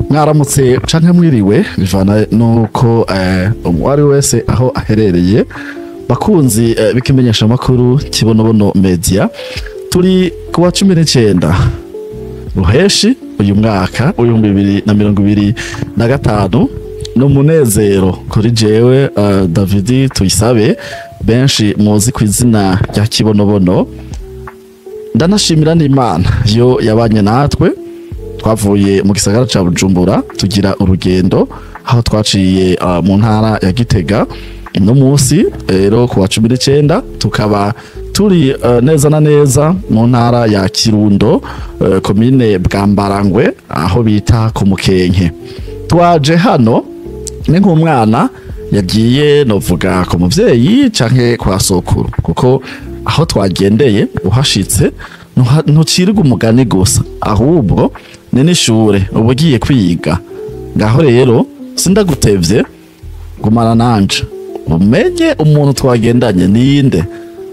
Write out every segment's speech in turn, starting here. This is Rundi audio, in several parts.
Mwaramutse canke mwiriwe, bivana nuko uwo ari wese aho aherereye. Bakunzi b'ikimenyesha makuru Kibonobono Media, turi kuwa 19 Ruheshi uyu mwaka 2025. Ni umunezero kuri jewe Davidi Tuyisabe, benshi muzi ku izina rya Kibonobono. Ndanashimira n'Imana yo yabanye natwe. Twavuye mu gisagara ca Bujumbura, tugira urugendo aho twaciye mu ntara ya Gitega. Ino munsi rero ku wa 19 tukaba turi neza na neza mu ntara ya Kirundo, komine Bwambarangwe, aho bita ku Mukenke. Twaje hano ni nk'umwana yagiye, novuga, ku muvyeyi canke kwa sokuru, kuko aho twagendeye uhashitse ntucirwa umugani gusa, ahubwo ni n'ishure uba ugiye kwiga. Ngaho rero sindagutevye, gumana nanje umenye umuntu twagendanye ninde.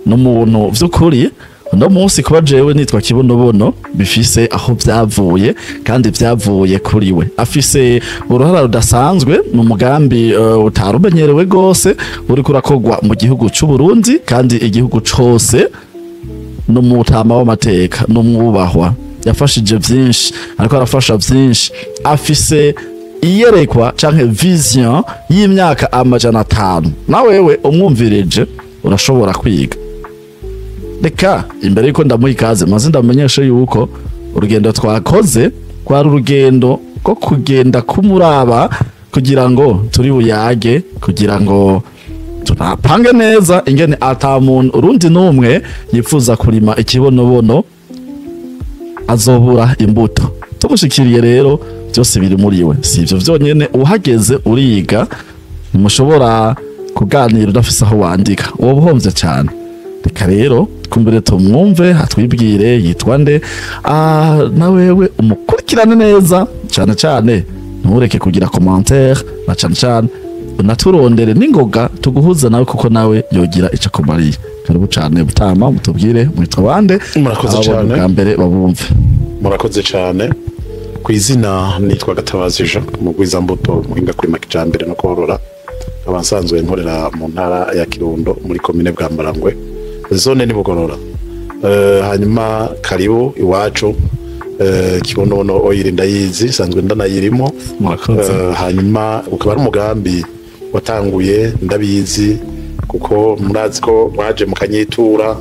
N'umuntu vy'ukuri uno munsi kuba jewe nitwa Kibonobono bifise aho vyavuye, kandi vyavuye kuri we. Afise uruhara rudasanzwe mu mugambi utarumenyerewe gose uriko urakorwa mu gihugu c'u Burundi kandi igihugu cose. N'umutama w'amateka, n'umwubahwa, yafashije vyinshi, ariko arafasha vyinshi. Afise iyerekwa canke vision y'imyaka 500. Na wewe umwumvirije urashobora kwiga. Reka imbere yuko ndamuha ikaze, maze ndamenyeshe yuko urugendo twakoze rwari urugendo rwo kugenda kumuraba kugira ngo turi buyage, kugira ngo tunapange neza ingene ata muntu urundi n'umwe yifuza kurima ikibonobono azobura imbuto. Tumushikiriye rero, byose biri muri we. Si ivyo vyonyene, uhageze uriga. Ntimushobora kuganira udafise aho wandika, uwo buhomvye cyane. Reka rero kumbere tumwumve atwibwire yitwa nde. Na wewe umukurikirane neza cyane cyane, ntureke kugira commentaire, na cyane cyane unaturondere n'ingoga tuguhuza nawe, kuko nawe yogira icyo akumariye. Karibu cyane butama, mutubwire mwitwa bande? Murakoze ababonye cyane. Bwa mbere babumve. Murakoze cyane. Ku izina nitwa Gatabazi Jean, umugwizambuto, muhinga kurima kijambere no korora. Nkaba nsanzwe nkorera mu ntara ya Kirundo, muri komine Bwambarangwe, zone ni Bugorora. Hanyuma karibu iwacu. Kibonobono Oil ndayizi, nsanzwe ndanayirimo. Murakoze. Hanyuma ukaba ari umugambi watanguye ndabizi, kuko murazi ko mwaje mukanyitura,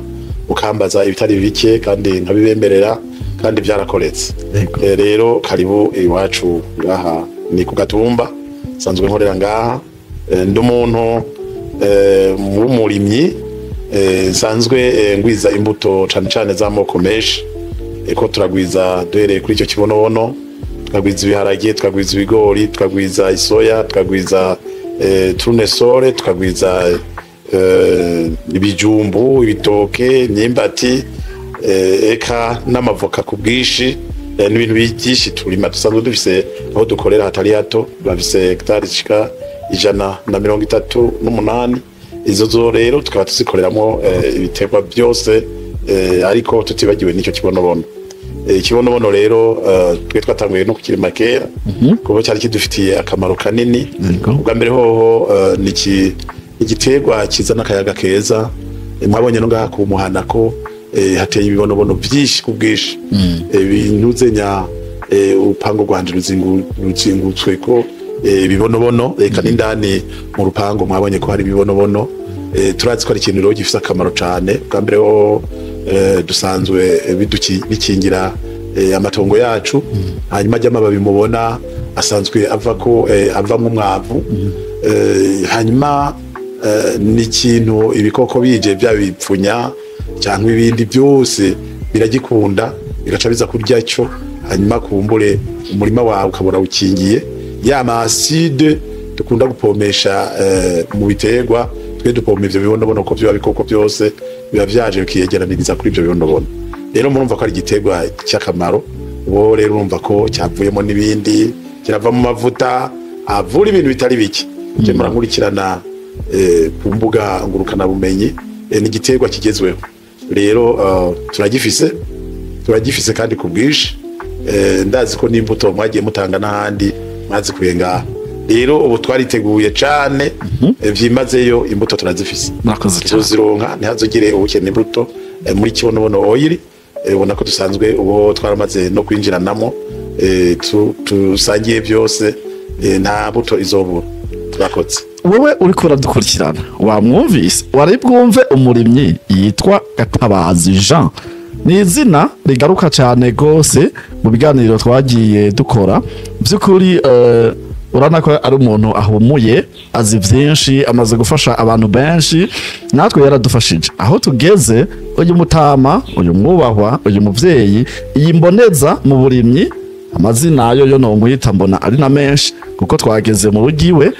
mukambaza ibitari bike kandi nkabibemerera, kandi byarakoretse. Rero karibu iwacu ngaha ni ku Gatumba, nsanzwe nkorera ngaha. Ndi umuntu w'umurimyi, nsanzwe ngwiza imbuto cane cane z'amoko menshi. Ko turagwiza duhereye kuri icyo kibonobono, tukagwiza ibiharage, tukagwiza ibigori, tukagwiza isoya, tukagwiza tournesol, tukagwiza ibijumbu, ibitoke, imyimbati, eka n'amavoka ku bwinshi, n'ibintu byinshi turima. Dusanzwe dufise aho dukorera hatari hato, bafise hegitari zishika 138. Izo zo rero tukaba tuzikoreramo ibiterwa byose, ariko tutibagiwe n'icyo kibonobono. Ikibonobono rero twe twatanguye no kukirima kera, kuko cyari kidufitiye akamaro kanini. Ubwa mbere hoho ni igiterwa kizana akayaga keza. Mwabonye no ngaha ku muhana ko hateye ibibonobono byinshi ku bwinshi. Binuzenya urupango rwanje ruzingutswe ko ibibonobono, eka n'indani mu rupango mwabonye ko hari ibibonobono. Turazi ko ari ikintu rero gifise akamaro cane. Bwa mbere ho dusanzwe bikingira amatongo yacu. Hanyuma ajya amababi mubona asanzwe ava ko avamwo umwavu. Hanyuma ni ikintu ibikoko bije byaba ibipfunya cyangwa ibindi byose biragikunda, bigaca biza kurya cyo. Hanyuma kumbure umurima wawe ukabona ukingiye ya ma acide dukunda gupomesha mu biterwa. Twe dupompa ivyo bibonobono, ko vyoba bikoko byose biba vyaje bikiyegeraniriza kuri ivyo bibonobono. Rero murumva ko ari igiterwa cy'akamaro. Ubu rero urumva ko cyavuyemo n'ibindi, kirava mu mavuta avura ibintu bitari bike. Je murankurikirana ku mbuga ngurukanabumenyi. Ni igiterwa kigezweho rero. Turagifise kandi ku bwinshi. Ndazi ko n'imbuto mwagiye mutanga n'ahandi mwazikuye ngaha. Rero ubu twariteguye cane, vyimazeyo imbuto turazifise. Murakoze cyane. Tuzironka, ntihazogire ubukene imbuto muri Kibonobono Oil. Ubona ko dusanzwe ubu twaramaze no kwinjiranamo, tusangiye byose, nta mbuto izobura. Turakoze. Wowe uriko uradukurikirana, wamwumvise, wari bwumve umurimyi yitwa Gatabazi Jean. Ni izina rigaruka cyane rwose mu biganiro twagiye dukora. By'ukuri urabona ko ari umuntu ahumuye, azi byinshi, amaze gufasha abantu benshi, natwe yaradufashije aho tugeze. Uyu mutama, uyu mwubahwa, uyu muvyeyi, iyi mboneza mu burimyi, amazina yo nomwita mbona ari na menshi, kuko twageze mu rugo iwe,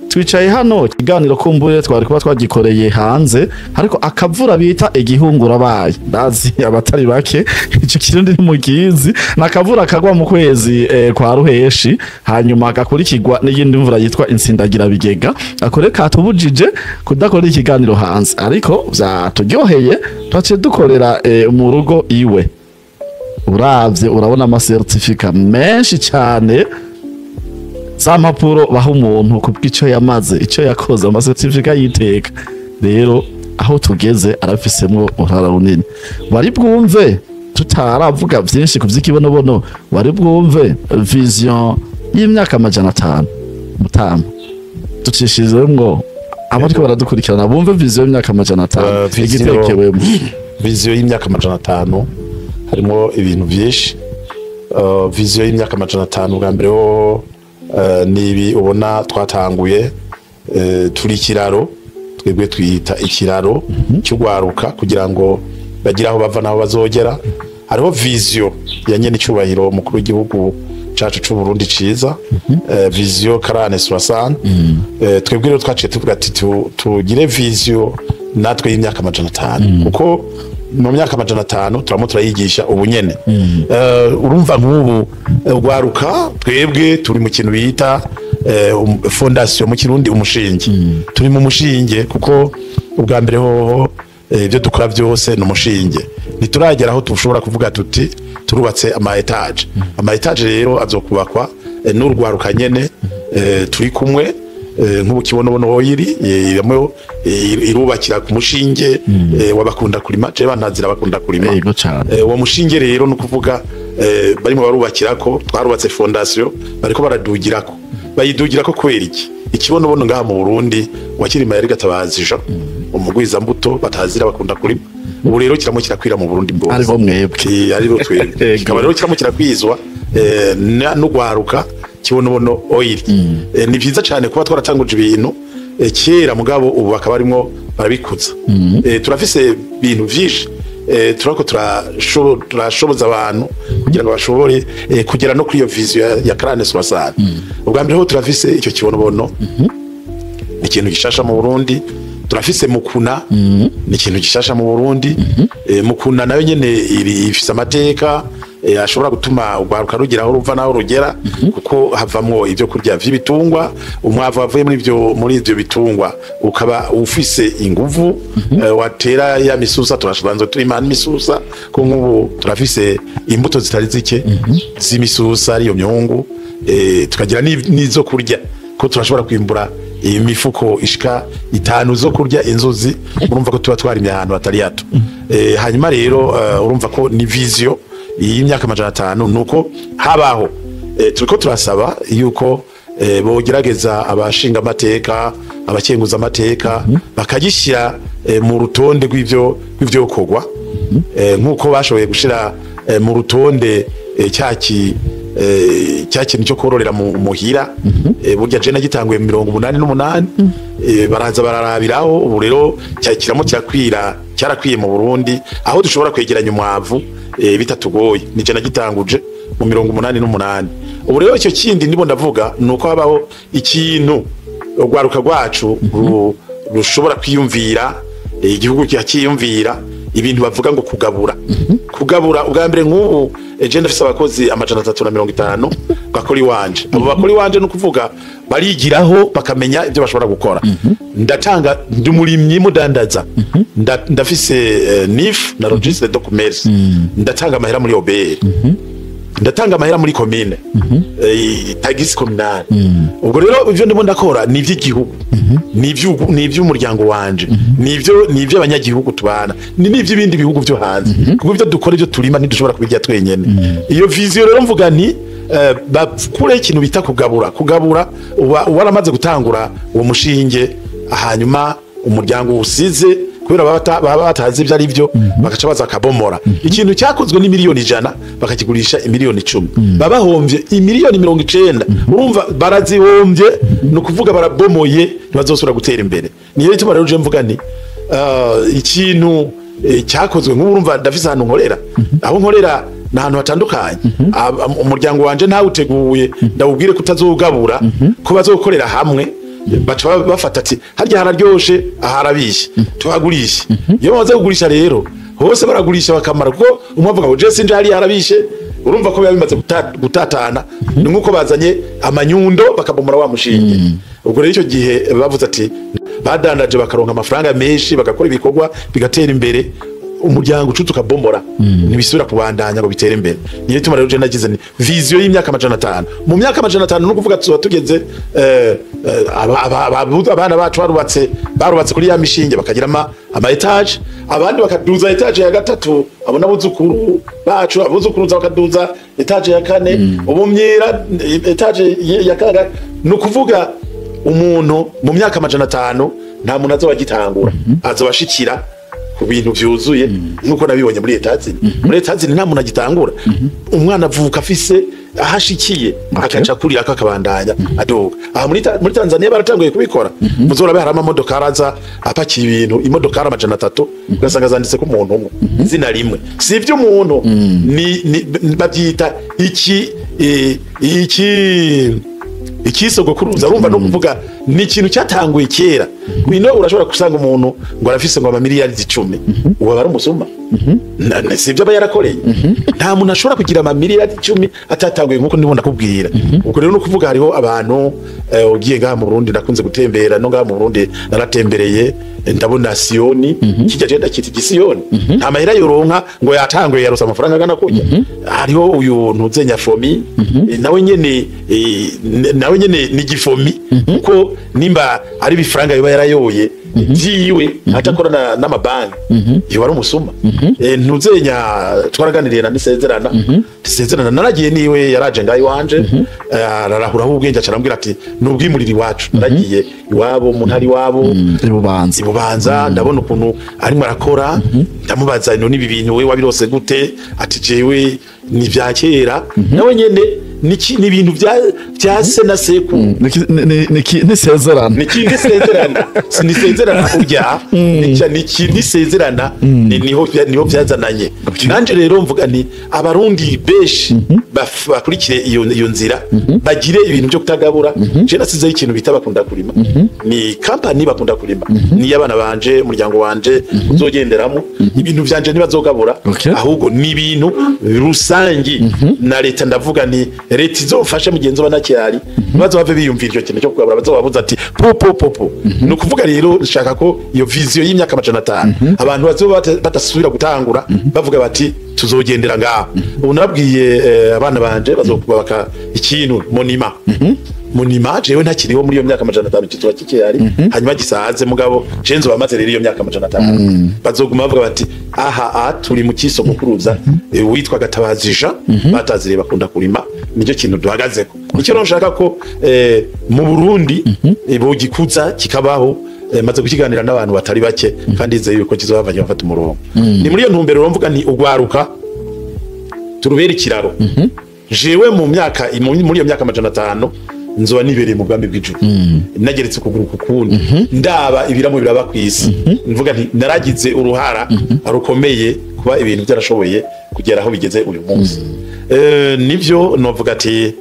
twicaye hano. Ikiganiro kumbure twari kuba twagikoreye hanze, ariko akavura bita igihungurabaye, ndazi abatari bake ico kirundi ntimukizi. Ni akavura kagwa mu kwezi kwa ruheshi, hanyuma gakurikirwa n'iyindi mvura yitwa insindagirabigega. Akore katubujije kudakora ikiganiro hanze, ariko vyaturyoheye, twaciye dukorera mu rugo iwe. Uravye urabona ama certificat menshi cyane, za mpapuro baha umuntu kubw'ico yamaze, ico yakoze, ama certificat y'iteka. Rero aho tugeze arafisemwo uruhara runini. Wari bwumve, tutaravuga vyinshi ku vy'ikibonobono, wari bwumve vision y'imyaka 500. Mutama, ducishijemwo abariko baradukurikirana bumve vision y'imyaka 500 igitekewemo. Vision y'imyaka 500 harimo ibintu byinshi. Vision y'imyaka 500 bwa mbere ho ni ibi ubona twatanguye. Turi ikiraro, twebwe twita ikiraro cy'ugwaruka kugira ngo bagire aho bava n'aho bazogera. Hariho vision ya nyene icyubahiro umukuru w'igihugu cacu c'u Burundi ciza, vision 40 60. Twebwe rero twaciye tuvuga ati tugire vision natwe y'imyaka 500, kuko mu myaka 500 turamo turayigisha ubu nyene. Urumva nk'ubu rwaruka, twebwe turi mu kintu bita fondation mu Kirundi, umushinge. Turi mu mushinge kuko ubwa mbere hoho ibyo dukora byose ni umushinge. Ntituragera aho tushobora kuvuga tuti turubatse ama étage. Ama étage rero azokubakwa n'urwaruka nyene turi kumwe. Nk'ubu Kibonobono Oil irimo irubakira ku mushinge w'abakunda kurima, je bantazira bakunda kurima. Yego cane. Uwo mushinge rero ni ukuvuga barimo barubakirako, twarubatse fondation, bariko baradugirako. Bayidugirako kubera iki? Ikibonobono ngaha mu Burundi wakirima yari Gatabazi Jean, umugwizambuto batazira bakunda kurima. Ubu rero kiramo kirakwira mu Burundi bwose. Aribo mwebwe. Aribo twebwe. Kikaba rero kiramo kirakwizwa n'ugwaruka Kibonobono Oil. Ni vyiza cyane kuba twaratanguje ibintu kera, mugabo ubu bakaba barimo barabikuza. Turafise ibintu vyinshi, turako turashoboza abantu kugira ngo bashobore kugera no kuri iyo vision ya 40 60. Ubwa mbere ho turafise icyo kibonobono, ni ikintu gishasha mu Burundi. Turafise Mukuna, ni ikintu gishasha mu Burundi. Mukuna nayo nyene ifise amateka ashobora gutuma urwaruka rugira aho ruva n'aho rugera, kuko havamwo ibyo kurya vy'ibitungwa. Umwavu wavuye muri ivyo bitungwa ukaba ufise inguvu, watera ya misusa. Turashanzwe turima n'imisusa, ko nk'ubu turafise imbuto zitari zike z'imisusa, ariyo myungu, tukagira n'izo kurya, ko turashobora kwimbura imifuko ishika 5 zo kurya inzuzi. Urumva ko tuba twarimye ahantu hatari hato. Hanyuma rero urumva ko ni vision y'imyaka 500, nuko habaho turiko turasaba yuko bogerageza abashinga amateka, abakenguza amateka, bakagishyira mu rutonde rw'ivyo kogwa, nkuko bashoboye gushira mu rutonde cya kintu cyo kororera mu muhira. Burya je nagitanguye mu 88, baraza bararabiraho. Ubu rero cyakiramo kirakwira, cyarakwiye mu Burundi, aho dushobora kwegeranya umwavu bitatugoye. Nije nagitanguje mu 88. Ubu rero icyo kindi ndimo ndavuga ni uko habaho ikintu urwaruka rwacu rushobora kwiyumvira, igihugu cyakiyumvira ibintu bavuga ngo kugabura. Kugabura ubwa mbere, nk'ubu je ndafise abakozi 350 bakora iwanje. Abo bakora iwanje no kuvuga barigiraho, bakamenya ibyo bashobora gukora. Ndatanga, ndi umurimyi mudandaza. Ndafise NIF na registre de commerce, ndatanga amahera muri OBR. Ndatanga amahera muri komine, taxe communale. Ubwo rero ivyo ndimo ndakora ni ivy'igihugu, ni ivy'umuryango wanje, ni ivy'abanyagihugu tubana, ni n'ivy'ibindi bihugu vyo hanze, kuko ivyo dukora, ivyo turima, ntidushobora kubirya twenyene. Iyo vision rero mvuga nti bakure ikintu bita kugabura. Kugabura, uba waramaze gutangura uwo mushinge, hanyuma umuryango usize, kubera baba batazi ibyo ari byo, bagaca baza bakabomora ikintu cyakozwe n'imiliyoni 100, bakakigurisha imiliyoni 10, baba bahombye imiliyoni 90. Urumva barazihombye, ni ukuvuga barabomoye, ntibazosubira gutera imbere. Niyo gituma rero je mvuga nti ikintu cyakozwe nk'ubu, urumva ndafise ahantu nkorera, aho nkorera ni ahantu hatandukanye. Umuryango wanje ntawuteguye, ndawubwire ko utazogabura, ko bazokorera hamwe, baca bafata ati harya hararyoshe, aharabishe, tuhagurishe. Iyo bamaze kugurisha rero hose baragurisha bakamara, kuko umwe avuga ngo je sinje hariya harabishe. Urumva ko biba bimaze gutatana. Ni nkuko bazanye amanyundo bakabomora wa mushinge. Ubwo rero icyo gihe bavuze ati badandaje bakaronka amafaranga menshi, bagakora ibikorwa bigatera imbere, umuryango ucuza ukabomora, ntibisubira kubandanya ngo bitere imbere. Niyo ituma rero je nagize ni vision y'imyaka 500. Mu myaka 500 no kuvuga tuzoba tugeze abana bacu barubatse kuri ya mishinge, bakagira ama étage, abandi bakaduza étage ya gatatu, abo n'abuzukuru bacu, abuzukuruza bakaduza étage ya kane, ubumyira étage ya kane. Ni ukuvuga umuntu mu myaka 500 nta muntu azoba agitangura, azoba ashikira ku bintu vyuzuye, nkuko nabibonye muri Etazini. Muri Etazini nta muntu agitangura, umwana avuka afise aho ashikiye, akaca kurira akabandanya aduga. Aha muri Tanzania baratanguye kubikora. Muzorabe hari amamodoka araza apakiye ibintu, imodokari 300, ugasanga zanditse ko umuntu umwe, izina rimwe. Si ivy'umuntu, ni babyita iki iki ikisogokuruza. Urumva no kuvuga ni ikintu cyatanguye kera. Wino urashobora gusanga umuntu ngo arafise ngo amamiliyari 10, uwo aba ari umusuma. Si ibyo aba yarakoreye. Nta muntu ashobora kugira amamiliyari 10 atatanguye nkuko ndimo ndakubwira. Ubwo rero no kuvuga hariho abantu, ugiye ngaha mu Burundi, ndakunze gutembera no ngaha mu Burundi naratembereye, ndabona Siyoni kijya je ndakita igisiyoni, nta mahera yoronka ngo yatanguye yarose amafaranga angana kurya. Hariho uyu ntuzenya fomi, nawe nyene nawe nyene ni gifomi, kuko nimba ari ibifaranga yoba yarayoye vyiwe atakorana n'amabanki, yoba ari umusuma. Ntuzenya twaraganiriye na Nisezerana, naragiye niwe, yaraje ngaho iwanje, ararahuraho ubwenge, aca arambwira ati nubwimurira iwacu. Naragiye iwabo mu ntara iwabo Ibubanza. Ibubanza, ndabona ukuntu arimo arakora. Ndamubaza, none ibi bintu we wabirose gute? Ati jewe ni vya kera. Nawe nyene ni ibintu vya se na sekuru. Nisezerana. Ni ikindi sezerana, sinisezerana urya, ni ikindi sezerana, niho vyazananye. Nanje rero mvuga nti abarundi benshi bakurikire iyo nzira, bagire ibintu byo kutagabura. Je nasizeho ikintu bita Bakunda Kurima, ni company Bakunda Kurima, ni abana banje, umuryango wanje uzogenderamo. Ibintu vyanje ntibazogabura, ahubwo ni ibintu rusangi na leta. Ndavuga ni leta izofashe mugenzi wa nakihari, bazove biyumvira icyo kintu cyo kugabura, bazobabuza ati po po po po. Ni ukuvuga rero nshaka ko iyo vision y'imyaka 500 abantu bazoba batasubira gutangura, bavuga bati tuzogendera ngaho. Ubu nabwiye abana banje bazokubaka ikintu monument. Monument jewe ntakiriho muri iyo myaka 500 kizoba kikihari, hanyuma gisaze. Mugabo je nzoba maze rero iyo myaka 500, bazoguma bavuga bati aha aha turi mu kisogokuruza witwa Gatabazi Jean, bataziriye Bakunda Kurima. Nicyo kintu duhagazeko, nicyo rero nshaka ko mu Burundi bogikuza kikabaho. Maze kukiganira n'abantu batari bake, kandi nizeye yuko kizohava bafata umurongo. Ni muri iyo ntumbero rero mvuga nti ugwaruka turubera ikiraro. Jewe mu myaka muri iyo myaka 500 nzoba nibereye mu bwami bw'ijuru, nageretse ukuguru ku kundi, ndaba ibiramo biraba ku isi, mvuga nti naragize uruhara rukomeye kuba ibintu byarashoboye kugera aho bigeze uyu munsi. Nivyo novuga ati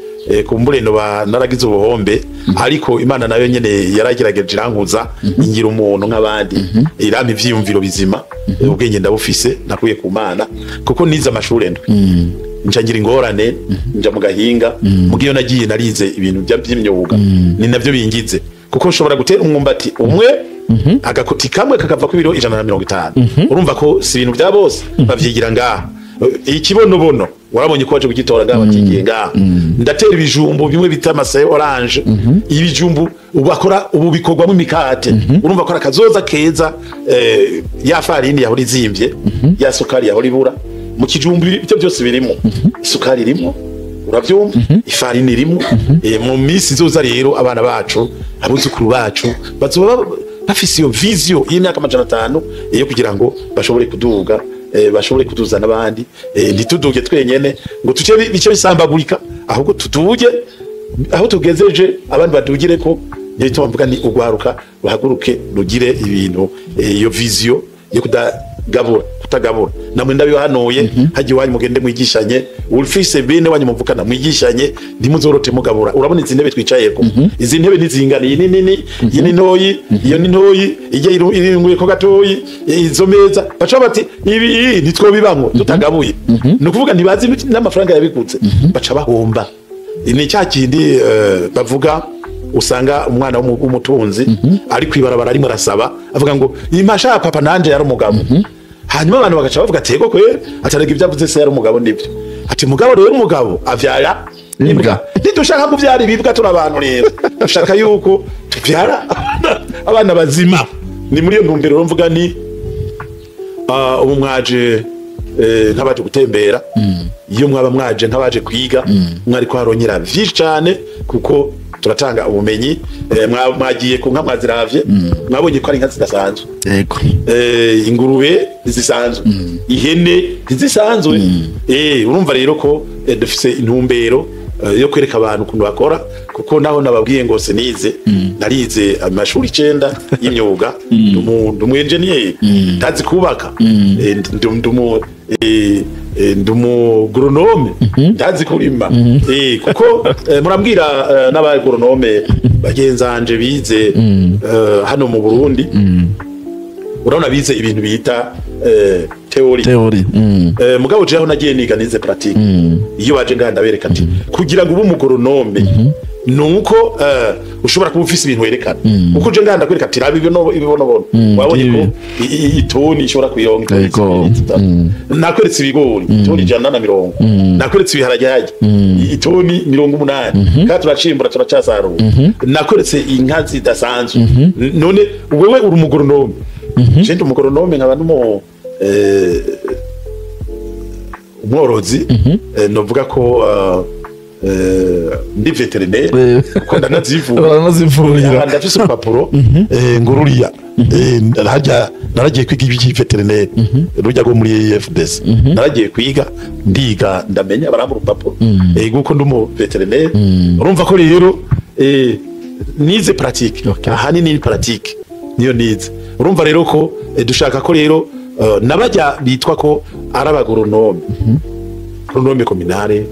kumbure noba naragize ubuhombe, ariko Imana nayo nyene yaragerageje irankuza, ingira umuntu nk'abandi, irampa ivyiyumviro bizima. Ubwenge ndabufise, nakuye ku Mana, kuko nize amashuri 7, nca ngira ingorane, nja mu gahinga. Mugiyo nagiye narize ibintu by'imyuga, ni navyo bingize, kuko nshobora gutera umwumbati umwe, agakoti kamwe kakava ku biro 150. Urumva ko si ibintu bya bose bavyigira ngaha. Ikibonobono warabonye ko waje kugitora ngaha, bakigiye ngaha. Ndatera ibijumbu bimwe bita amaseye orange. Ibijumbu ubu bakora, ubu bikorwamo imikate. Urumva ko ari akazoza keza. Ya farini yahora izimvye, ya sukari yahora ibura, mu kijumbu ibyo byose birimo. Isukari irimo, urabyumva, ifarini irimo. Mu minsi izoza rero, abana bacu, abuzukuru bacu bazoba bafise iyo vision y'imyaka 500 yo kugira ngo bashobore kuduga, bashobore kuduza n'abandi. Ntituduge twenyene ngo tuce bice bisambagurika, ahubwo tuduge aho tugezeje, abandi badugire. Ko niyo bituma mvuga ni ugwaruka ruhaguruke rugire ibintu, iyo vision yo kudagabura, kutagabura. Namwe ndabibahanuye, hagiye iwanyu mugende mwigishanye, ufise bene wanyu muvukana mwigishanye, ntimuzorote mugabura. Urabona izi ntebe twicayeko, izi ntebe ntizingana. Iyi ni nini, iyi ni ntoyi, iyo ni ntoyi, ijya irunguye ko gatoyi. Izo meza baca bati ibi ntitwobibamwo tutagabuye. Ni ukuvuga ntibazi n'amafaranga yabigutse, baca bahomba. Ni cya kindi bavuga, usanga umwana w'umutunzi ari kwibarabara arimo arasaba, avuga ngo impasha ya papa nanje yari umugabo. Hanyuma abantu bagaca bavuga ati yego kweri, atarega ibyo avuze, se yari umugabo nibyo. Ati mugabo rero umugabo avyara imbwa. Ntidushaka kuvyara ibibwa, turi abantu. Rero dushaka yuko tuvyara abana bazima. Ni muri iyo ntumbero rero mvuga ni ubu mwaje nk'abaje gutembera. Iyo mwaba mwaje nk'abaje kwiga, mwari kuharonyera vyinshi cane, kuko turatanga ubumenyi. Mwagiye ku nka, mwaziravye, mwabonye ko ari inka zidasanzwe. Ingurube ntizisanzwe, ihene ntizisanzwe. Urumva rero ko dufise intumbero yo kwereka abantu ukuntu bakora, kuko naho nababwiye ngo sinize, narize amashuri 9 y'imyuga. Ndi umu engineer, ndazi kubaka. Ndi umu agronome, ndazi kurima. Kuko murambwira n'aba agronome bagenzanje bize hano mu Burundi, urabona bize ibintu bita théorie. Théorie. Mugabo jewe aho nagiye niga, nize pratique. Iyo baje ngaha ndabereka ati kugira ngo ube umu agronome nuko ushobora kuba ufise ibintu werekana. Kuko uje ngaha ndakwereka ati raba ibibonobono, wabonye ko itoni ishobora kuyironka itoni 2, 3. Nakweretse ibigori itoni 120, nakweretse ibiharage harya itoni 80, kandi turacimbura, turacasarura. Nakweretse inka zidasanzwe. None wewe uri umu agronome, je ndi umu agronome nkaba n'umu umworozi. Novuga ko ndi vétérinaire, kuko ndanazivura. Baranazivurira. Ndafise urupapuro ngururiya. Harya naragiye kwiga iby'i vétérinaire rujya rwo muri FDC. Naragiye kwiga, ndiga, ndamenya, barampa urupapuro guko ndi umu vétérinaire. Urumva ko rero nize pratique. Ahanini ni pratique niyo nize. Urumva rero ko dushaka ko rero nabajya bitwa ko ari aba agronome, agronome communale,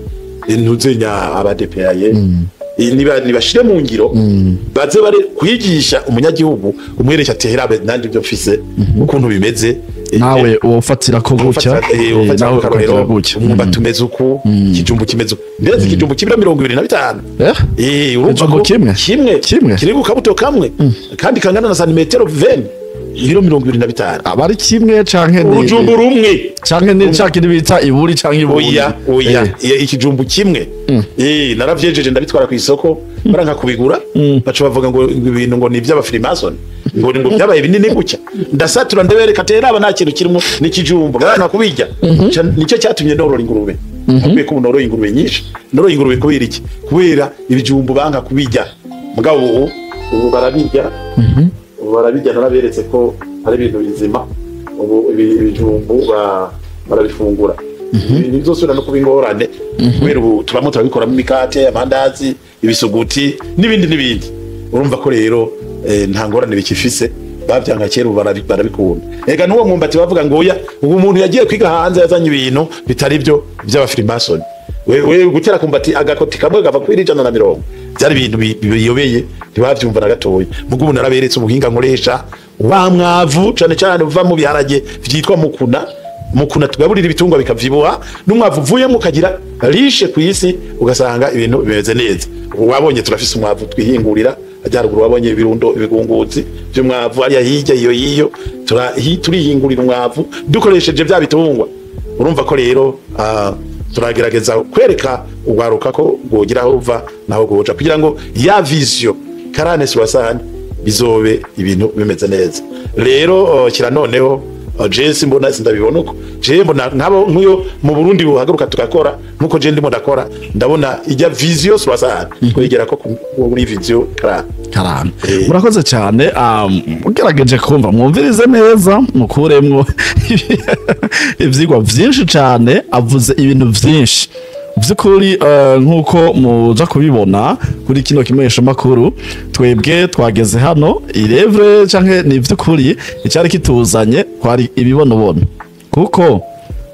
ntuzenya aba DPAye, niba nibashire mu ngiro, baze bare kwigisha umunyagihugu, umwereka ati herabe nandi ibyo mfise ukuntu bimeze. Nawe wofatira ko gutya, ufatira nawe ku karorero, ukagira gutya. Umwumbati umeze uku, ikijumbu kimeze uku, ndetse ikijumbu kibira 25. Urumva Ikijumbu ko kimwe? Kimwe. Kimwe? Kiri ku kabuto kamwe kandi kangana na santimetero 20, ibiro 25. Aba ari kimwe canke ni Urujumbu rumwe. Canke ni ca kindi bita iburi canke ibundi? Oya, oya. Ikijumbu kimwe. Naravyejeje, ndabitwara ku isoko, baranka kubigura. Baca bavuga ngo ibintu ngo ni iby'aba franc-maçon, ngo byabaye binini gutya. Ndasatura, ndabereka ati raba, nta kintu kirimo, ni ikijumbu, baranka kubirya. Nicyo cyatumye norora ingurube. Akwiye ko noroye ingurube nyinshi. Noroye ingurube kubera iki? Kubera ibijumbu banka kubirya. Mugabo ubu barabirya, ubu barabirya. Naraberetse ko ari ibintu bizima. Ubu ibijumbu barabifungura. Ibintu bizosubira no kuba ingorane, kubera ubu turamo turabikoramo imikate, amandazi, ibisuguti n'ibindi n'ibindi. Urumva ko rero nta ngorane bikifise. Bavyanga kera, ubu barabikunda. Ega n'uwo mwumbati bavuga ngo oya, ubu umuntu yagiye kwiga hanze yazanye ibintu bitari byo by'aba franc-maçon. We gutera kumbati agakoti kamwe gava kuri 120, byari ibintu biyobeye, ntibavyumva na gatoya. Mugo ubu naraberetse ubuhinga nkoresha wa mwavu, cane cane uva mu biharage vyitwa mukuna. Mukuna tugaburira ibitungwa bikavyibuha, n'umwavu uvuyemo ukagira riche ku isi, ugasanga ibintu bimeze neza. Wabonye turafise umwavu twihingurira ajya haruguru, wabonye ibirundo, ibigunguzi by'umwavu hariya hirya iyo yiyo. Turihingurira umwavu dukoresheje bya bitungwa. Urumva ko rero turagerageza kwereka urwaruka ko rwogira aho ruva naho rwoja, kugira ngo ya vision 40 60 bizobe ibintu bimeze neza. Rero kira noneho je simbona, sindabibona uko je mbona. Nk'abo nk'uyo mu Burundi buhaguruka tugakora nkuko je ndimo ndakora, ndabona ijya vision 60 kwegera ko muri vision 40. Karame. Murakoze cyane. Ugerageje kumva, mwumvirize neza, mukuremwo ivyigwa vyinshi cyane. Avuze ibintu vyinshi by'ukuri. Nk'uko muja kubibona kuri kino kimenyesha makuru, twebwe twageze hano irevre canke ni vy'ukuri icyari kituzanye kwari ibibonobono, kuko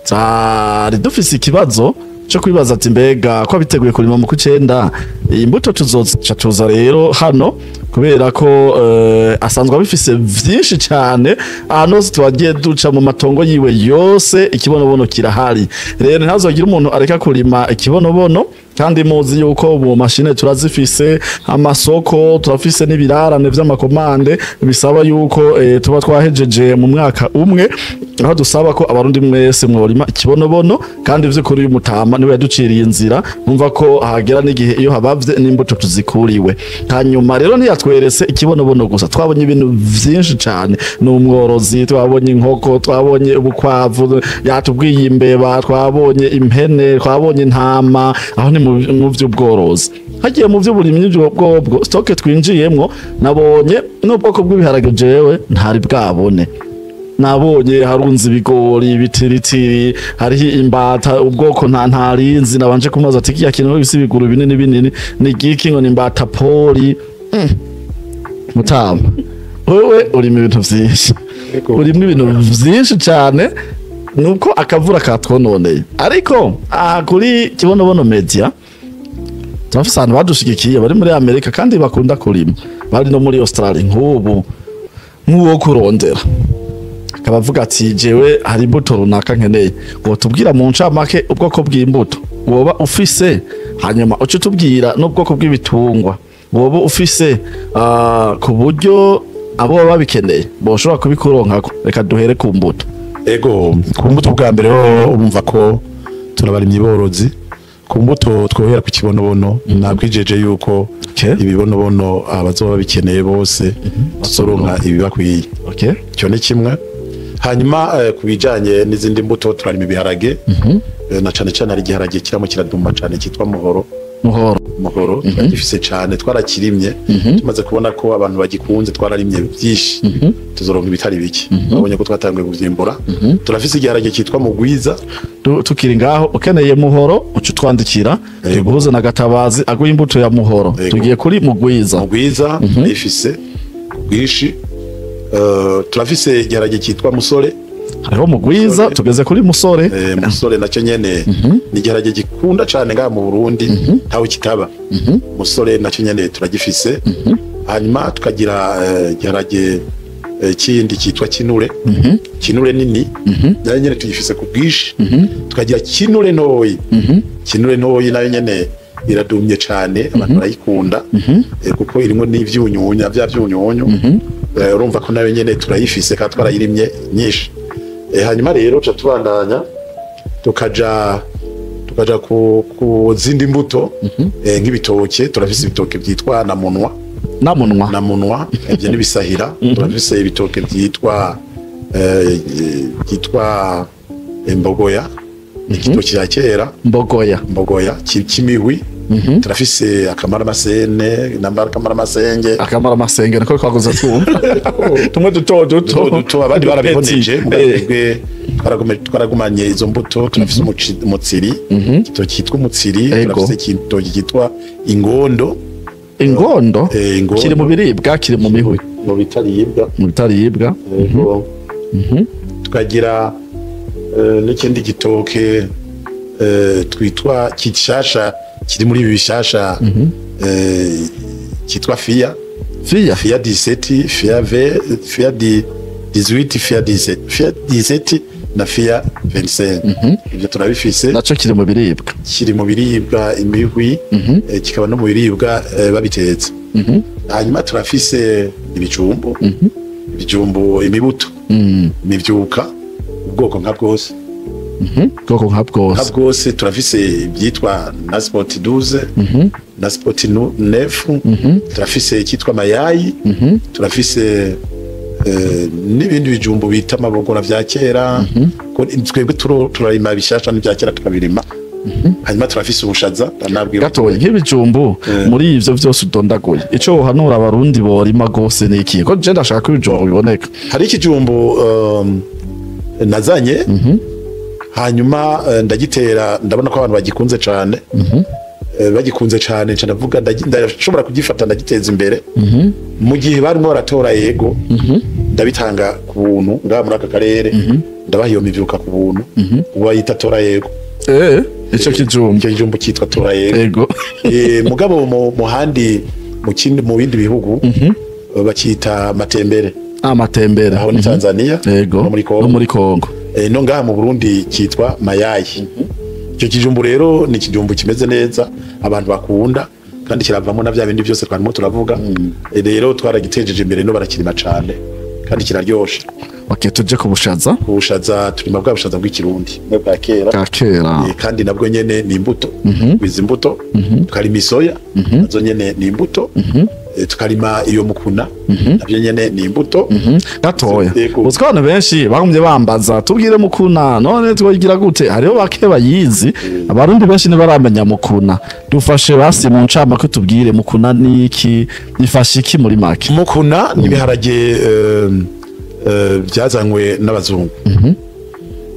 twari dufise ikibazo cyo kwibaza ati: mbega ko biteguye kurima mu kucenda, iyi mbuto tuzoca tuza rero hano, kubera ko asanzwe abifise vyinshi cyane. Ahantu hose twagiye duca mu matongo yiwe yose, ikibonobono kirahari. Rero ntazogira umuntu areka kurima ikibonobono, kandi muzi yuko mu mashine turazifise, amasoko turafise n'ibirarane vy'ama commandes bisaba yuko tuba twahejeje mu mwaka umwe, aho dusaba ko Abarundi mwese mworima ikibonobono. Kandi vy'ukuri uyu mutama niwe yaduciriye inzira. Numva ko hagera n'igihe iyo habavye n'imbuto tuzikuriwe. Hanyuma rero ntiyatweretse ikibonobono gusa, twabonye ibintu vyinshi cane. Ni umworozi, twabonye inkoko, twabonye ubukwavu, yatubwiye imbeba, twabonye impene, twabonye intama. Aho ni mu vy'ubworozi. Hagiye mu vy'uburimyi bwobwo, stock twinjiyemwo, nabonye n'ubwoko bw'ibiharage jewe ntari bwabone. Nabonye harunze ibigori, ibitiritiri, hariho imbata, ubwoko nta ntarinzi. Nabanje kumubaza ati: kiya kintu bifise ibiguru binini binini ni igiki? Ngo ni imbata pori. Mutama, wewe urimo ibintu vyinshi, urimo ibintu vyinshi cyane, nuko akavura katwononeye. Ariko aha kuri Kibonobono Media turafise abantu badushigikiye bari muri Amerika kandi bakunda kurima, bari no muri Australia. Nk'ubu nk'uwo kurondera akaba avuga ati: jewe hari imbuto runaka nkeneye, wotubwira mu ncamake ubwoko bw'imbuto woba ufise, hanyuma uce utubwira n'ubwoko bw'ibitungwa woba ufise, ku buryo abo baba babikeneye boshobora kubikuronkako. Reka duhere ku mbuto. Ego, ku mbuto bwa mbere ho urumva ko turabarimyi borozi. Ku mbuto twohera ku kibonobono. Nakwijeje yuko ibibonobono abazoba babikeneye bose tuzoronka ibibakwiye. Icyo ni kimwe. Hanyuma ku bijanye n'izindi mbuto, turarima ibiharage. Na cane cane hari igiharage kiramo kiraduma cane cyitwa muhoro. Muhoro. Muhoro turagifise cane, twarakirimye. Tumaze kubona ko abantu bagikunze, twararimye byinshi, tuzoronka ibitari bike. Babonye ko twatanguye kuvyimbura. Turafise igiharage cyitwa mugwiza. Tukiri ngaho, ukeneye muhoro uca utwandikira, tuguhuze na Gatabazi aguha imbuto ya muhoro. Tugiye kuri mugwiza. Mugwiza ifise bwinshi. Turafise igiharage cyitwa musore. Hariho mugwiza, tugeze kuri musore. Musore nacyo nyene ni igiharage gikunda cane ngaha mu Burundi, ntawe kitaba. Musore nacyo nyene turagifise. Hanyuma tukagira igiharage kindi cyitwa kinure, kinure nini, nayo nyene tugifise ku bwinshi. Tukagira kinure ntoyi. Kinure ntoyi nayo nyene iradumye cane, abantu barayikunda, kuko irimo n'ivyunyunya vya vyunyunyu. Urumva ko nayo nyene turayifise kandi twarayirimye nyinshi. Hanyuma rero tuca tubandanya tukaja ku zindi mbuto, nk'ibitoke. Turafise ibitoke byitwa na munwa. Namunwa. Na munwa, ibyo n'ibisahira. Turafise ibitoke byitwa imbogoya, ni igitoki cya kera. Mbogoya. Mbogoya cy'imihwi. Turafise akamaramasene namba akamaramasenge. Akamara amasenge niko twakoze twumva tumwe duto duto. Duto duto, abandi barabihoneje. Twebwe twaragumanye izo mbuto. Turafise umutsiri, igitoki cyitwa umutsiri. Turafise igitoki cyitwa ingondo. Ingondo. Ingondo. Kiri mu biribwa, kiri mu mihwi? Mu bitaribwa. Mu bitaribwa. Yego. Tukagira n'ikindi gitoke twitwa kishasha, kiri muri ibi bishasha, cyitwa fiya. Fiya. Fiya 17, fiya v fiya di 18, fiya 17, fiya 17 na fiya 25. Ibyo turabifise. Naco kiri mu biribwa? Kiri mu biribwa imihwi, kikaba no mu biribwa babitetse. Hanyuma turafise ibijumbu, ibijumbu, imibuto, imivyuka, ubwoko nka bwose. Bwoko nka Nka bwose. Bwose turafise ibyitwa Naspoti 12, Naspoti 9, turafise icyitwa mayayi, turafise n'ibindi bijumbu bita amabogora vya kera. Ko twebwe turarima bishasha n'ibya kera tukabirima. Hanyuma turafise ubushaza nabwira. Gatoya, nk'ibijumbu, muri ivyo vyose udondaguye, ico wohanura Abarundi borima gose ni ikihe? Ko je ndashaka ko ibijumbu biboneka. Hari ikijumbu nazanye, hanyuma ndagitera, ndabona ko abantu bagikunze cane. Bagikunze cane, nca ndavuga ndashobora kugifata ndagiteza imbere. Mu gihe barimo baratora yego, ndabitanga ku buntu ngaha muri aka karere, ndabaha iyo mivyuka ku buntu. Ubu bayita tora yego. Ico kijumbu? Icyo kijumbu cyitwa tora yego. Mugabo mu handi mu kindi, mu bindi bihugu bakita matembere. Amatembere. Aho ni Tanzania no muri Kongo. No muri Kongo. No ngaha mu Burundi cyitwa mayayi. Icyo kijumbu rero ni ikijumbu kimeze neza, abantu bakunda, kandi kiravamo na bya bindi byose twarimo turavuga. Rero twaragitejeje imbere, no barakirima cane kandi kiraryoshe. Okay, tuje ku bushaza. Ubushaza, turima bwa bushaza bw'ikirundi, bumwe bwa kera. Bwa kera. Kandi nabwo nyene ni imbuto. Izi imbuto, tukarima isoya, nazo nyene ni imbuto. Tukarima iyo mukuna, nabyo nyene ni imbuto. Gatoya. Yego. Uzi ko abantu benshi bagumye bambaza: "Tubwire mukuna, none twoyigira gute?" Hariho bake bayizi, Abarundi benshi ntibaramenya mukuna. Dufashe basi mu ncamake, tubwire mukuna ni iki, ifashe iki muri make. Mukuna ni ibiharage byazanywe n'abazungu.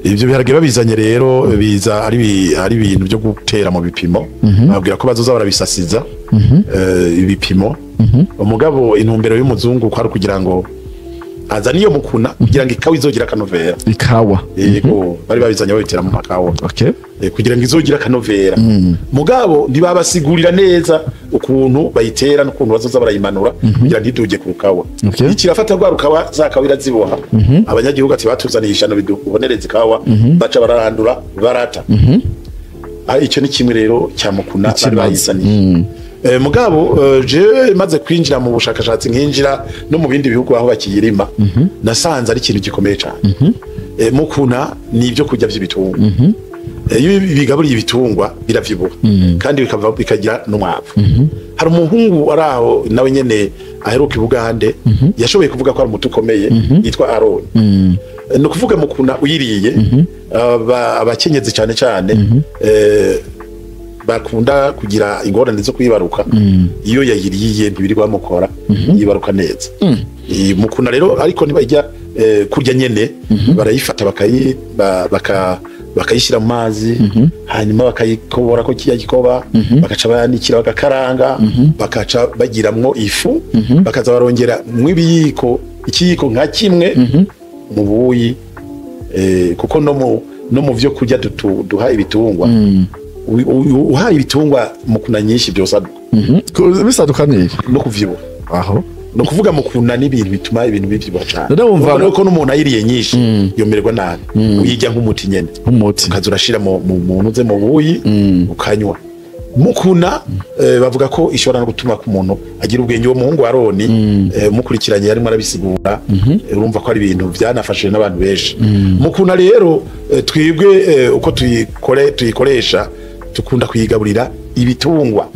Ibyo biharage babizanye rero, biza ari ibintu byo gutera mu bipimo, babwira ko bazoza barabisasiza ibipimo. Umugabo, intumbero y'umuzungu kwari kugira ngo azane iyo mukuna kugira ngo ikawa izogira akanovera. Ikawa. Yego, bari babizanye babitera mu makawa kugira ngo izogira akanovera. Mugabo ntibabasigurira neza ukuntu bayitera n'ukuntu bazoza barayimanura kugira ntiduge ku rukawa. Ikirafata rwa rukawa, za kawa iraziboha. Abanyagihugu ati: "Batuzaniye ishano bidubonereza ikawa." Baca bararandura, barata. Icyo ni kimwe rero cya mukuna bari Ikimazi. bayizaniye. Mugabo jewe maze kwinjira mu bushakashatsi, nkinjira no mu bindi bihugu aho bakiyirima, nasanze ari ikintu gikomeye cyane. Mukuna ni ibyo kurya by'ibitungwa. Iyo bigaburiye ibitungwa biravyibuha kandi bikava bikagira n'umwavu. Hari umuhungu ari aho nawe nyene aheruka i Bugande, yashoboye kuvuga ko ari umuti ukomeye, yitwa Aroni. Ni ukuvuga mukuna uyiriye, abakenyezi cyane cyane bakunda kugira ingorane zo kwibaruka, iyo yayiriye ntibirirwa bamukora, yibaruka neza. Iyi mukuna rero, ariko ntibajya kurya nyene, barayifata bakayishyira mu mazi, hanyuma bakayikobora ko kiya gikoba, bakaca bayanikira, bagakaranga, bakaca bagiramwo ifu, bakaza barongera mu ibiyiko, ikiyiko nka kimwe mu buyi, kuko no mu vyo kurya duha ibitungwa, uhaye ibitungwa mukuna nyinshi byose Bisaduka ni no kuvyibuha. Aho. Ni ukuvuga mukuna n'ibintu bituma ibintu bivyibuha cane. None wumva- Urabona ko n'umuntu ayiriye nyinshi yomererwa nabi. Uyirya nk'umuti nyene, Nk'umuti. ukaza urashira mu ntuze, mu buyi, ukanywa mukuna. Bavuga ko ishobora no gutuma ku muntu agira ubwenge. Uwo muhungu Aroni, mukurikiranye yarimo arabisigura, urumva ko ari ibintu byanafashije n'abantu benshi. Mukuna rero, twebwe uko tuyikoresha, tukunda kuyigaburira ibitungwa.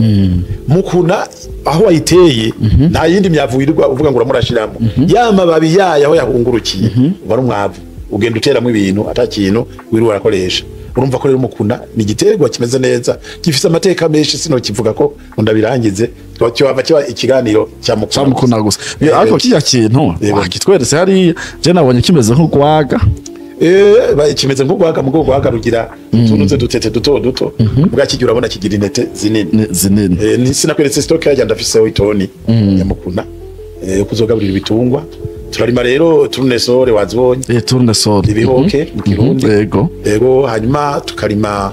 Mukuna aho wayiteye nta yindi myavu wirirwa uvuga ngo uramurashiramo. Ya mababi yayo aho yahungurukiye uba ari umwavu, ugenda uteramo ibintu ata kintu wirirwa urakoresha. Urumva ko rero mukuna ni igiterwa kimeze neza, gifise amateka menshi, sinokivuga ko ngo ndabirangize, kiba kiba ikiganiro cya mukuna. Ca mukuna gusa. Ariko kirya kintu wakitweretse hariya, je nabonye kimeze nk'urwaga. Kimeze nk'urwaga, mu rwaga rugira utuntu ze dutete duto duto, bwa kigira urabona kigira intete zinini. Zinini. Sinakweretse stock yajya, ndafiseho itoni ya mukuna kuzogaburira ibitungwa. Turarima rero tournesol, wazibonye? Tournesol. Ibihoke mu Kirundi. Yego. Yego, hanyuma tukarima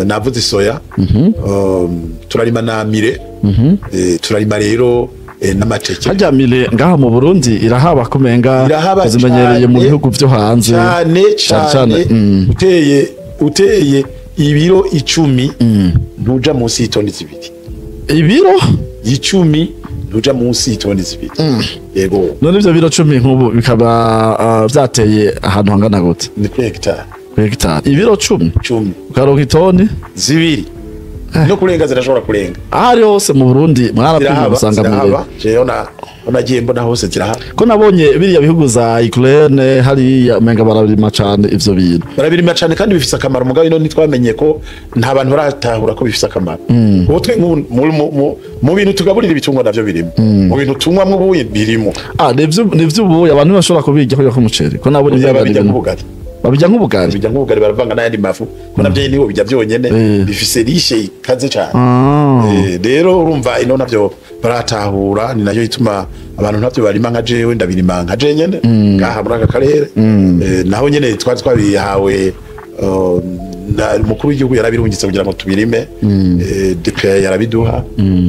navuze isoya, turarima na millet, turarima rero n'amateke. Harya millet ngaha mu Burundi irahaba kumenga Irahaba. Zimenyereye mu Cane. bihugu vyo hanze. Cyane. Cane. Cyane. Uteye ibiro 10, ntuja munsi y'itoni 2. Ibiro 10, ntuja munsi y'itoni 2, yego. None ivyo biro 10 nk'ubu bikaba vyateye ahantu hangana gute? Ni kuri hegitari. Ku hegitari ibiro 10 10 ukaronka itoni 2 no kurenga, zirashobora kurenga. Aho ari hose mu Burundi mwarapimye Zirahaba, musanga mu zirahaba. Jewe nagiye mbona hose zirahaba. Ko nabonye biriya bihugu za Ukraine hariya umenga barabirima cane ivyo bintu. Barabirima cane kandi bifise akamaro, mugabo ino ntitwamenye ko nta bantu baratahura ko bifise akamaro. Ubu twe mu bintu tugaburira ibitungwa navyo birimo, mu bintu tunywamwo ubuyi birimo. Ah, nivyo ubu abantu bashobora kubirya kubera ko umuceri ko nabonye Babirya umenga ni ibintu- nk'ubugari. Babirya nk'ubugari. Bijya nk'ubugari, baravanga n'ayandi mafu, ko navyo nibo bijya byonyene, bifise riche ikaze cane. Rero urumva ino navyo baratahura, ni nayo ituma abantu ntavyo barima nka jewe, ndabirima nka je nyene ngaha muri aka karere. Naho nyene twari twabihawe na umukuru w'igihugu yarabirungitse kugira ngo tubirime. DPA yarabiduha,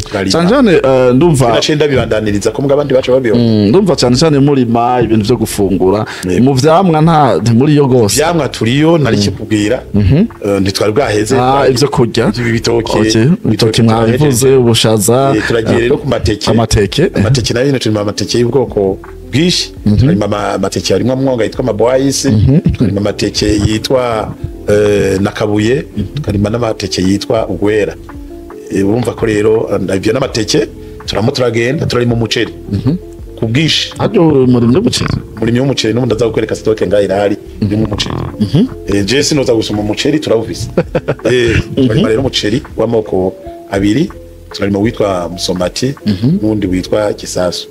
turarima. Cane cane ndumva Naciye ndabibandaniriza ko mbwa abandi baca babibona. Ndumva cane cane murima ibintu vyo gufungura. Yego. Mu vyamwa nta ntimuriyo gose? Vyamwa turiyo, nari kikubwira. Ntitwari bwaheze. Ah, ivyo kurya. Ibi bitoki. Okay, ibitoki mwabivuze, ubushaza. Turagiye rero ku mateke. Amateke. Amateke nayo nyene turima amateke y'ubwoko bwinshi. Turima amateke harimwo mwonga yitwa amaboyisi, turima amateke yitwa nakabuye, tukarima n'amateke yitwa ugwera. Urumva ko rero ivyo n'amateke turamo, turagenda turarima umuceri ku bwinshi. Haryo umurimyi w'umuceri? Umurimyi w'umuceri n'ubundi aza kukwereka stock ngaho irahari irimo umuceri. Je sinoza gusoma umuceri, turawufise. Turarima rero umuceri w'amoko abiri, turarima witwa musomati n'uwundi witwa kisasu.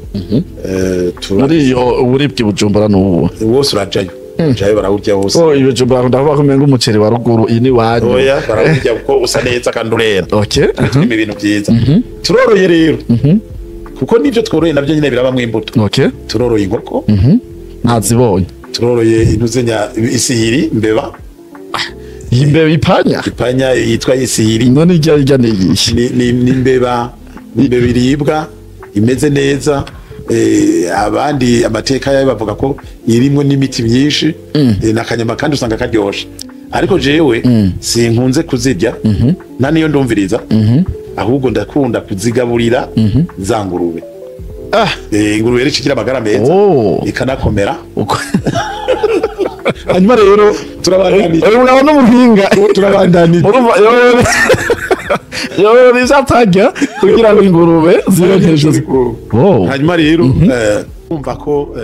Muri iyo uburibwe Bujumbura n'ubu? Wose urajayo, urajayo, barawurya wose. Oh, ibijumbura ndavuga ko umenga umuceri wa ruguru iyi ni wanyu. Oya, barawurya kuko usa neza kandi urera. Turimo ibintu byiza. Turoroye rero, kuko n'ibyo tworoye nabyo nyine birabamwo imbuto. Turoroye inkoko. Ntazibonye. Turoroye intuzenya isihiri, mbeba. Imbeba ipanya? Ipanya yitwa isihiri. None irya ni iyihe? Ni imbeba, ni imbeba iribwa imeze neza. Abandi amateka yayo bavuga ko irimwo n'imiti myinshi. N'akanyama kandi usanga karyoshe, ariko jewe sinkunze kuzirya nta niyo ndumviriza, ahubwo ndakunda kuzigaburira za ngurube. Ingurube rero ikigira amagara meza, ikanakomera. Hanyuma rero Turabandanije. Uyu mugabo n'umuhinga. Turabandanije. Urumva yorora ivyo atarya kugira ngo ingurube zibe hejuru. Oh. Hanyuma rero umva ko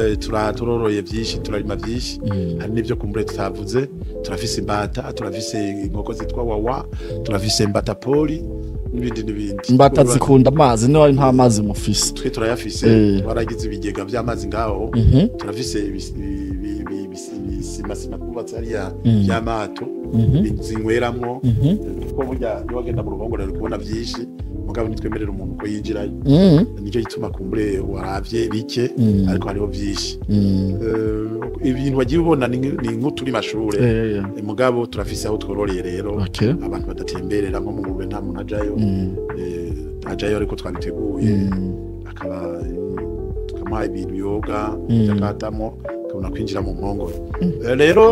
turoroye byinshi, turarima byinshi, hari n'ibyo kumbure tutavuze. Turafise imbata, turafise inkoko zitwa wawa, turafise imbata poli n'ibindi n'ibindi. Imbata zikunda amazi, niba nta mazi mufise? Twe turayafise. Twaragize ibigega by'amazi ngaho. Turafise ibisimasima twubatse hariya by'amato zinyweramwo, kuko burya iyo wagenda mu ruhongore uri kubona byinshi, mugabo ntitwemerera umuntu ko yinjirayo. Nicyo gituma kumbure waravye bike, ariko hariho byinshi. Ibintu wagiye ubona ni nk'uturi mashure. Mugabo turafise aho twororeye rero abantu badatemberera, nko mu ngurube nta muntu ajayo. Ajayo ariko twabiteguye, akaba tukamuha ibintu yoga akatamo akabona kwinjira mu mpongore. Rero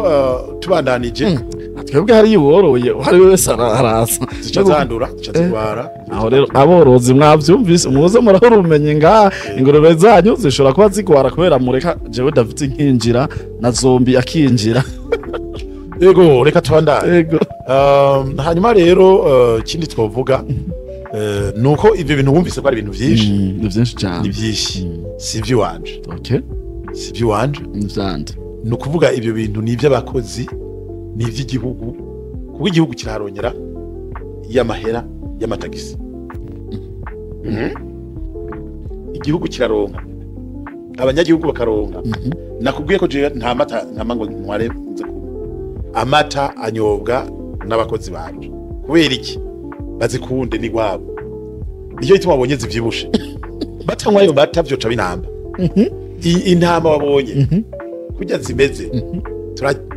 tubandanije. Twebwe hariya uworoye uwo ari we wese araza. Zica zandura, zica zigwara. Aho rero aborozi mwavyumvise, muze murahora ubumenyi ngaha. Ingurube zanyu zishobora kuba zigwara kubera mureka jewe David nkinjira na zombi akinjira. Yego, reka tubandanye. Yego. Hanyuma rero ikindi twovuga nuko ivyo bintu wumvise ko ari ibintu vyinshi. Ni vyinshi cyane. Ni vyinshi, si ivy'iwanje. Si ivy'iwanje. Ni vyande? Ni ukuvuga ibyo bintu ni iby'abakozi, ni iby'igihugu, kuko igihugu kiraharongera y'amahera y'amatagisi. Igihugu kiraronka, abanyagihugu bakaronka. Nakubwiye ko jewe nta mata nkama ngo ntware nze kunywa. Amata anyobwa n'abakozi banje. Kubera iki? Bazikunde, ni gwabo, nicyo gituma wabonye zivyibushe. Batanywa ayo mata vyoca binamba. Intama wabonye kurya zimeze,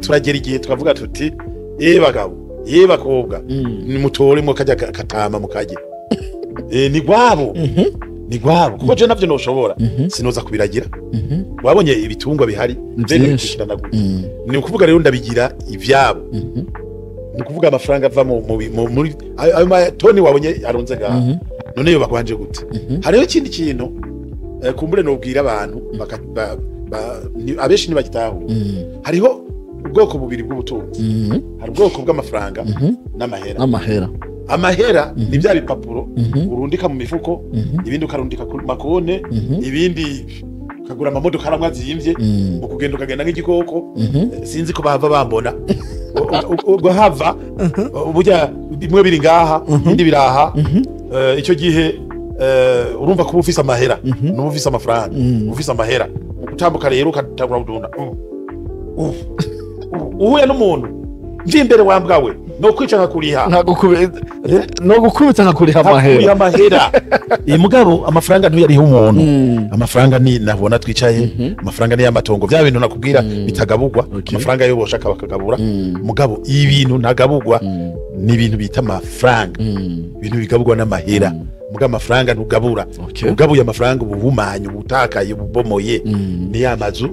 turagera igihe tukavuga tuti: "Ye bagabo, ye bakobwa, nimutoremwo kajya katama mukarye." Ni gwabo, ni gwabo, kuko je navyo noshobora, sinoza kubiragira. Wabonye ibitungwa bihari Ni bene vyinshi. bikurikirana gute. Ni ukuvuga rero ndabigira ivyabo. Ni ukuvuga amafaranga ava muri ayo matoni wabonye arunze ngaho, none yo bakwanje gute? Hariho ikindi kintu kumbure nobwira abantu abenshi ntibagitahura. Hariho ubwoko bubiri bw'ubutunzi. Hari ubwoko bw'amafaranga n'amahera. N'amahera. Amahera ni bya bipapuro urundika mu mifuko, ibindi ukarundika ku makone, ibindi ukagura amamodoka aramwe azimvye, ukugenda ukagenda nk'igikoko. Sinzi ko bahava bambona ubwo hava burya bimwe biri ngaha, ibindi biraha. Icyo gihe urumva kuba ufise amahera nuba ufise amafaranga, ufise amahera utambuka rero ukatangura kudunda. Uhuye n'umuntu mvi imbere wambwawe no kwica nkakuriha. No gukubita nkakuriha amahera. Amahera. Iyi mugabo amafaranga ntuyariha umuntu. Amafaranga ni nabona twicaye, amafaranga ni y'amatongo, bya bintu nakubwira bitagabugwa. Amafaranga yo boshaka bakagabura. Mugabo ibintu ntagabugwa ni ibintu bita amafaranga. Ibintu bigabugwa n'amahera. Mugabo amafaranga ntugabura. Ugabuye amafaranga ubuhumanye, ubutakaye, ububomoye. Ni ya mazu.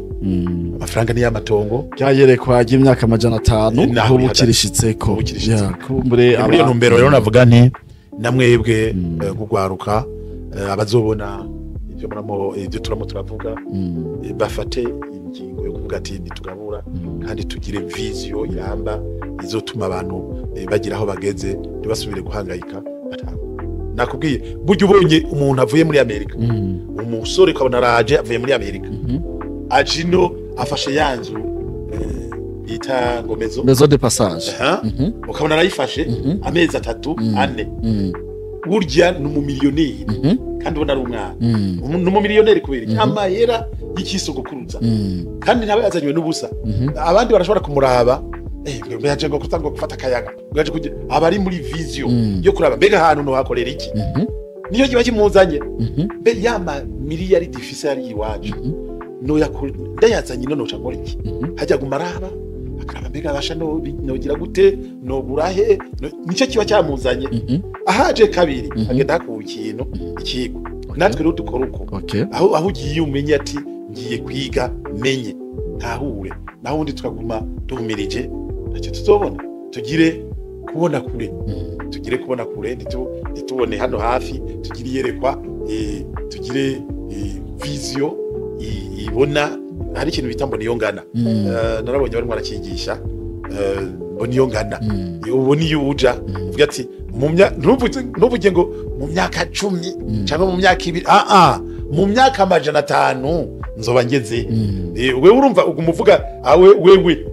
Amafaranga ni y'amatongo. Byayerekwa y'imyaka 500 aho bukirishitseko. Kumbure muri iyo ntumbero rero navuga nti namwebwe kugwaruka abazobona ibyo muramo ibyo turamo turavuga, bafate ingingo yo kuvuga ati nitugabura kandi tugire vision iramba izotuma abantu bagira aho bageze ntibasubire guhangayika. Nakubwiye burya ubonye umuntu avuye muri Amerika, umusore ukabona araje avuye muri Amerika, ajino afashe yanzu bita ngo maison de passage, ukabona arayifashe amezi 3 4, burya ni umumiliyoneri kandi ubona ari umwana. Ni umumiliyoneri kubera iki? Amahera y'ikisogokuruza, kandi ntabe yazanywe n'ubusa. Abandi barashobora kumuraba, yaje ngo kutanga gufata akayaga, yaje kujya abari muri vision yo kuraba mbega ahantu no hakorera iki, niyo kiba kimuzanye. Mbe yama miliyari difise ari iwacu no yakora ndayazanye none uca nkora iki? Hajya gumaraba akaraba mbega abasha no nogira gute, no gurahe, nicyo kiba cyamuzanye. Ahaje kabiri agenda hakuye ikintu ikigo. Natwe rero dukora uko. Aho ugiye umenye ati ngiye kwiga menye ntahure, naho undi tukaguma duhumirije ntacyo tuzobona. Tugire kubona kure, tugire kubona kure, ntitubone hano hafi, tugire iyerekwa, tugire vision ibona. Hari ikintu bita mbona iyo ngana. Narabonye barimo barakigisha mbona iyo ngana, ubona iyo uja uvuga ati ntuvuge ngo mu myaka 10 cyangwa mu myaka 2, mu myaka 500 nzoba ngeze. Wewe urumva ugumuvuga wewe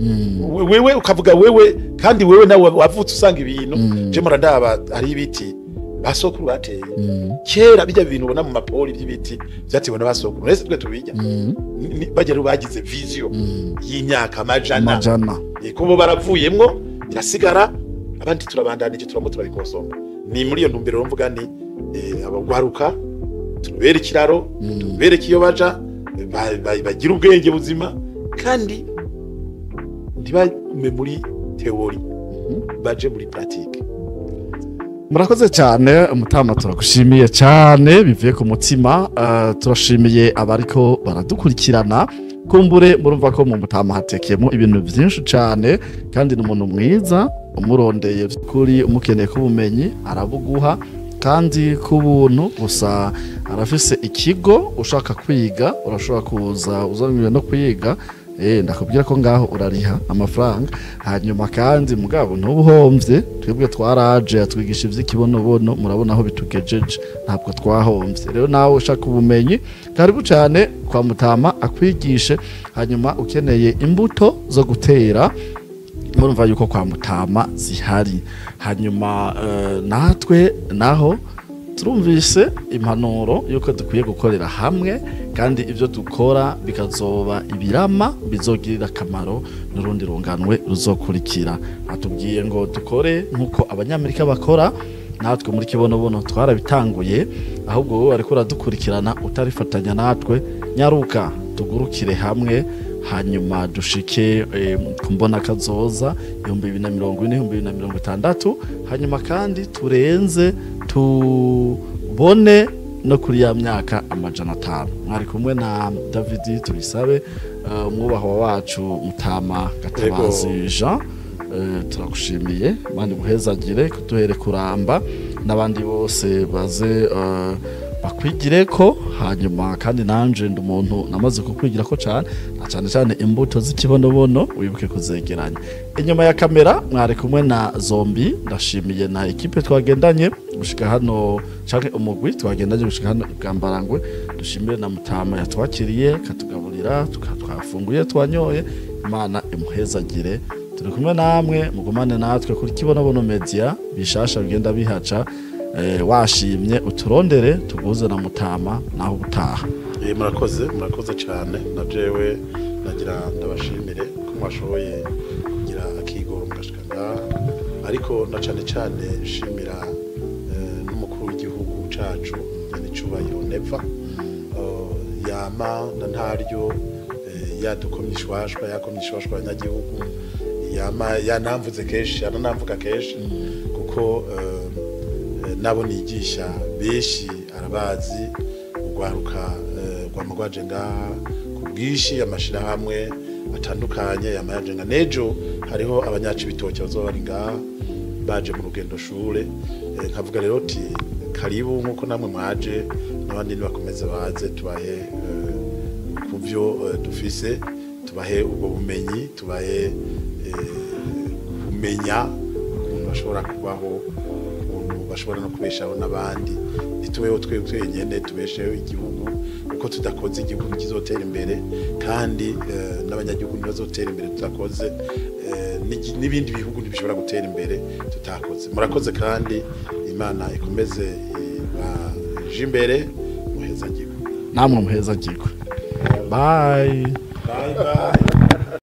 wewe ukavuga wewe, kandi wewe nawe wavutse usanga ibintu. Je murandaba hari ibiti basokuru bateye kera, bijya bintu ubona mu mapoli by'ibiti byatewe n'abasokuru, nese twe tubijya bagera bagize vision y'imyaka amajana, kubo baravuyemwo birasigara, abandi turabandanije turamo turabikosoma. Ni muri iyo ntumbero mvuga ni abagwaruka tubere ikiraro, tubere iyo baja bagira ubwenge buzima, kandi ntibagume muri theory, baje muri pratique. Murakoze cyane umutama, turagushimiye cyane bivuye ku mutima. Turashimiye abariko baradukurikirana. Kumbure murumva ko mu mutama hatekeyemo ibintu byinshi cyane, kandi ni umuntu mwiza, umurondeye kuri umukeneye kubumenyi arabuguha kandi kubuntu. Gusa arafise ikigo, ushaka kwiga urashobora kuza uzanywe no kwiga. Ndakubwira ko ngaho urariha amafaranga, hanyuma kandi mugabo ntubuhomvye. Twebwe twaraje atwigisha ivy'ikibonobono, murabona aho bitugejeje, ntabwo twahomvye. Rero nawe ushaka ubumenyi karibu cyane kwa mutama akwigishe. Hanyuma ukeneye imbuto zo gutera, murumva yuko kwa mutama zihari. Hanyuma natwe naho turumvise impanuro yuko dukwiye gukorera hamwe, kandi ibyo dukora bikazoba ibirama bizogirira akamaro n'urundi runganwe ruzokurikira. Atubwiye ngo dukore nkuko abanyamerika bakora, natwe muri Kibonobono twarabitanguye. Ahubwo wowe ariko uradukurikirana utarifatanya natwe, nyaruka tugurukire hamwe, hanyuma dushike kumbona kazoza 2040 2060, hanyuma kandi turenze tubone no kuri ya myaka 500. Mwari kumwe na David Tuyisabe, umwubahwa wacu mutama Gatabazi Jean. Turagushimiye, Imana iguhezagire kuduhere kuramba, n'abandi bose baze Bakwigire ko hanyuma, kandi nanje ndi umuntu namaze kukwigira ko cyane, na cyane cyane imbuto z'ikibonobono wibuke kuzegeranya. Inyuma ya kamera mwari kumwe na Zombi. Ndashimiye na équipe twagendanye gushika hano, canke umugwi twagendanye gushika hano ibwambarangwe. Dushimire na Mutama yatwakiriye, katugaburira, twafunguye, twanyoye. Imana imuhezagire. Turi kumwe namwe, mugumane natwe kuri Kibonobono Media. Bishasha bigenda bihaca. Washimye uturondere tuguze na Mutama. Naho ubutaha. Murakoze, murakoze cyane. Na jewe nagira ndabashimire ko mwashoboye kugira akigoro mugashika ngaha, ariko na cane cane nshimira n'umukuru w'igihugu cacu nyenicubahiro Neva. Yama na ntaryo yadukomye ishwashwa, yakomye ishwashwa abanyagihugu, yama yanamvuze kenshi, yananamvuga kenshi, kuko nabo nigisha benshi arabazi. Urwaruka rwama rwaje ngaha ku bwinshi, amashirahamwe atandukanye yama yaje nga. Nejo hariho abanyacibitoki bazoba bari ngaha baje mu rugendo shure. Nkavuga rero ti karibu, nkuko namwe mwaje, n'abandi nibakomeze baze, tubahe ku byo dufise, tubahe ubwo bumenyi, tubahe kumenya ukuntu bashobora kubaho, ukuntu bashobora no kubeshaho n'abandi. Ntitubeho twe twenyene, tubesheho igihugu, kuko tudakoze igihugu kizotera imbere, kandi n'abanyagihugu ntibazotera imbere tudakoze. N'ibindi bihugu ntibishobora gutera imbere tutakoze. Murakoze, kandi Imana ikomeze ibaje imbere, muhezagirwe. Namwe muhezagirwe. Bye. Bye bye.